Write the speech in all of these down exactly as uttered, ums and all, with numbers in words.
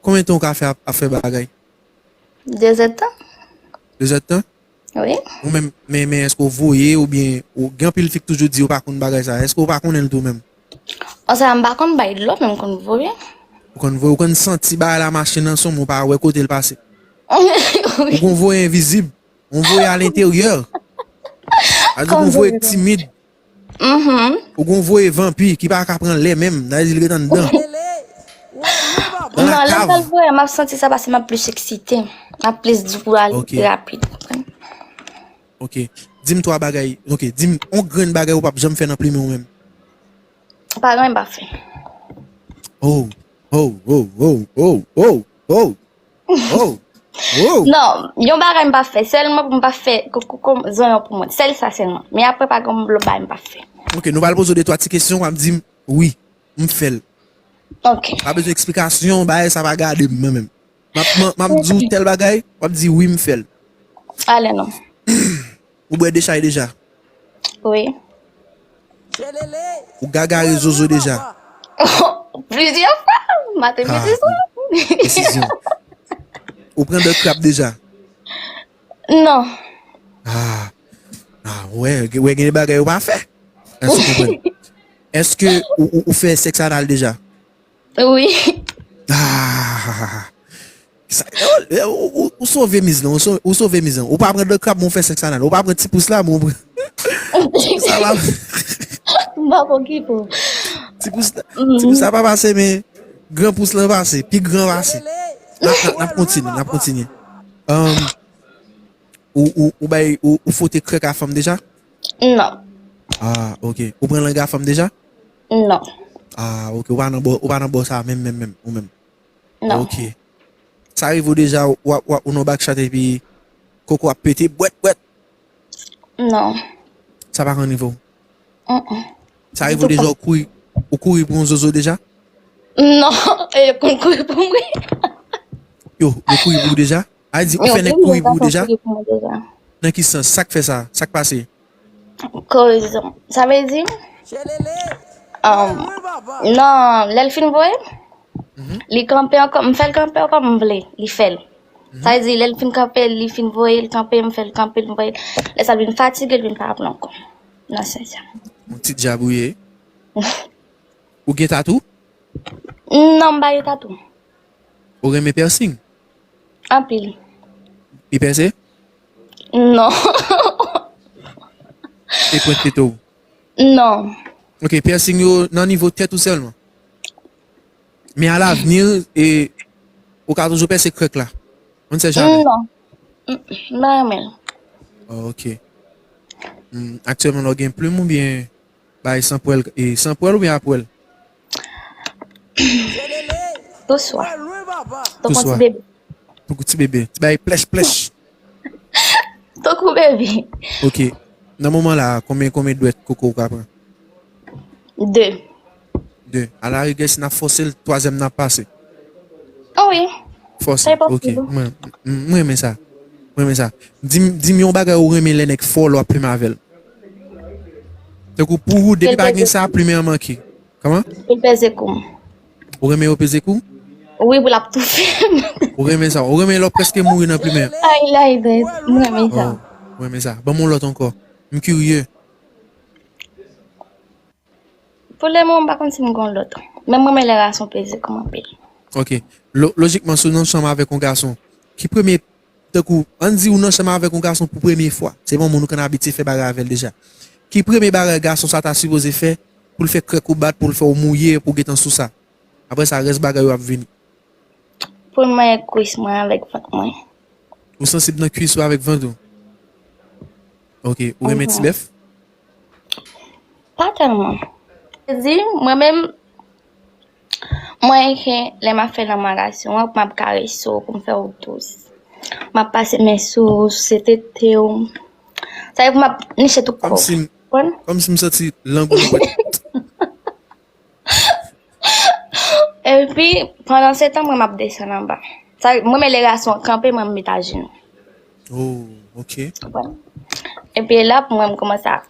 Konbyen tan ou ka fè ap, ap fè bagay? Dezèdtan. Dezèdtan? Wi. Ou menm, men, men èske w voye oubyen ou gen anpil fi k toujou di yo pa konn bagay sa? Èske ou pa konnen l tou menm? An sa, m pa konn bay dlo, men m konn voye. Ou konn voye, ou konn santi bagay la mache nan son, men ou pa wè kote l pase. Ou konn voye envizib, ou voye alenteryè. Sa di ou konn voye timid. Mhm. Ou konn voye vanpi ki pa ka pran lè menm, sa di li ret anndan. Non, lè m pral voye, m ap santi sa paske m ap plis eksite. M ap plis di pou ale Ok. Rapid. Ok. Di m twa bagay. Ok. Di m yon grenn bagay ou p ap janm fè nan plimen ou menm. Pa gen anyen m pa fè. Oh, oh, oh, oh, oh, oh, oh, oh, oh. Non, yon bagay m pa fè. Sèlman pou m pa fè koko zonyon pou mwen. Sèl sa sèlman. Men apre pa gen lòt bagay m pa fè. Ok, nou pral poze w de twa ti kesyon, w ap di m, wi, m fè l. Ok. Pa bezwen eksplikasyon, bagay sa pa gade m, mwen menm. M ap, m ap, m ap di w tèl bagay, w ap di wi, m fè l. Ale non. Ou bwè dechay deja? Wi. Ou gagare zozo deja? Plizyè fwa. Maten, midi, swa. Presizyon. Ou pran dòt krab deja? Non. Ah. Ah, wè, wè gen de bagay ou pa fè. Èske ou konprann? Èske ou, ou, ou fè sèks anal deja? Wi. Ah. Sa, ou, ou, ou, ou sove miz lan, ou sove, ou sove miz lan. Ou pa pran dòt krab, men ou fè sèks anal. Ou pa pran ti pous la, men ou pran. Sa va. M pa konn ki pou. Ti pous la, ti pous la pa pase, men gran pous lan pase, pi gran pase. N ap, n ap, n ap kontinye, n ap kontinye. Um, ou, ou, ou bay, ou, ou fwote krèk a fanm deja? Non. Ah, ok. Ou pran lang a fanm deja? Non. Ah, ok. Ou pa nan bò, ou pa nan bò sa menm, menm, menm, ou menm. Non. Ok. Sa rive w deja, w ap, w ap, ou nan bak chat epi koko ap pete, bwèt, bwèt. Non. Sa pa ka rive w. Mm-mm. Sa rive w deja, ou kouri, ou kouri pou yon zozo deja? Non, e yo konn kouri pou mwen. Yo, yo kouri pou ou deja? A di, ou fè nèg kouri pou ou deja? Kouri pou mwen deja. Nan ki sans? Sa k fè sa? Sa k pase? Koz, sa vle di, um, non, lè l fin voye, li kanpe ankò, m fè l kanpe ankò, m vle, li fè l. Sa vle di, lè l fin kanpe, li fin voye, l kanpe, m fè l kanpe, l voye. Lè sa l vin fatige, l vin pa vle ankò. Nan sans sa. Yon ti djab ou ye? Ou gen tatou? Non, m pa gen tatou. Ou renmen piercing? Anpil. Li pèse? Non. E pwent pito w? Non. Ok, piercing yo nan nivo tèt ou sèlman. Men alavni, e, ou ka toujou pèse krèk la. On sait jamais. Non. Mm, m pa renmen l. Oh, ok. Hmm, aktyèlman, w gen plim oubyen bay san pwèl, e, san pwèl oubyen a pwèl? Tou swa. Tou Tonton swa. Ti bebe. Tankou ti bebe. Ti bay plèch, plèch. Tankou bebe. Ok. Nan moman la, konbyen, konbyen dwèt koko ou ka pran? De. De. Alarigè, si n ap fòse l, twazyèm nan ap pase. Oh wi. Fòse. Sa e pa Ok. pwoblèm. Mwen, m, m renmen sa. Mwen renmen sa. Di m, di m yon bagay ou renmen lè nèg fò lè w ap plimen avè l. Tankou pou ou, depi pa gen sa, plimen an manke. Kòman? Pou l peze kou m. Ou renmen yo peze kou? Wi, pou l ap toufe m. Ou renmen sa? Ou renmen lè w prèske mouri nan plimen an? Ay, ay, dèt. M renmen sa. Oh, ou renmen sa. Ban m yon lòt ankò. M kirye. Pou le moman, m pa konn si m gon lòt. Men m renmen lè gason peze kou m anpil. Ok. Lo-, lojikman, si w nan chanm avèk yon gason, ki premye, tankou, ann di ou nan chanm avèk yon gason pou premye fwa, se pa yon moun ou konn abitye fè bagay avè l deja. Ki premye bagay gason sa ta sipoze fè pou l fè krèk ou bat, pou l fè w mouye, pou w gentan sou sa? Apre sa, rès bagay yo ap vini. Pou l manyen kwis mwen avèk vant mwen. Ou sansib nan kwis ou avèk vant ou? Ok. Ou renmen ti bèf? Pa tèlman. Di, mwen menm, mwen ke lè m ap fè nan magasyon an, pou m ap karese w, pou m fè w dous. M ap pase men sou, sou tete w. Sa vle pou m ap niche tout kò. Kòmsi m, Konprann? Kòmsi m santi lang ou nan pwèt. Epi, pandan se tan, mwen, m ap desann anba. Sa, mwen, men lè gason kanpe, mwen, m met ajenou. Oh, ok. Konprann? Epi la, mwen, m kòmanse a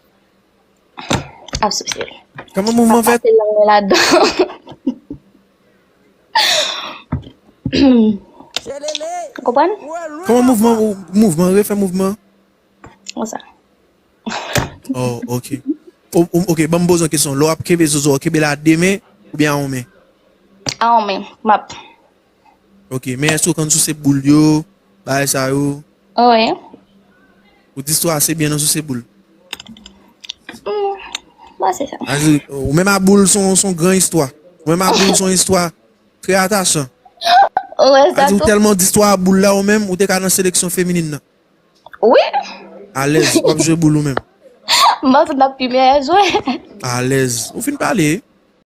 ap souse l. Kòman mouvman fèt? Pase lang mwen ladan. Ou konprann? Kòman mouvman ou- mouvman refè mouvman? Konsa. Oh, ok. O- o- ok, ban m poze yon kesyon. Lè w ap kenbe zozo, w kenbe l a de men oubyen a yon men? A yon men, m ap. Ok, men èske w konn souse boul yo, bagay sa yo? Wi. Ou di istwa ase byen nan souse boul. Hmm, bon, se sa. Sa di, ou menm a boul son, son gran istwa. Ou menm a boul son istwa trè atachan. Ou wè Sa sa di ou tou? Tèlman di istwa boul la ou menm, ou te ka nan seleksyon feminin nan. Wi. Alèz, w ap jwe boul ou menm. M panse m ap pi meyè jwè. Alèz. Ou fin pale.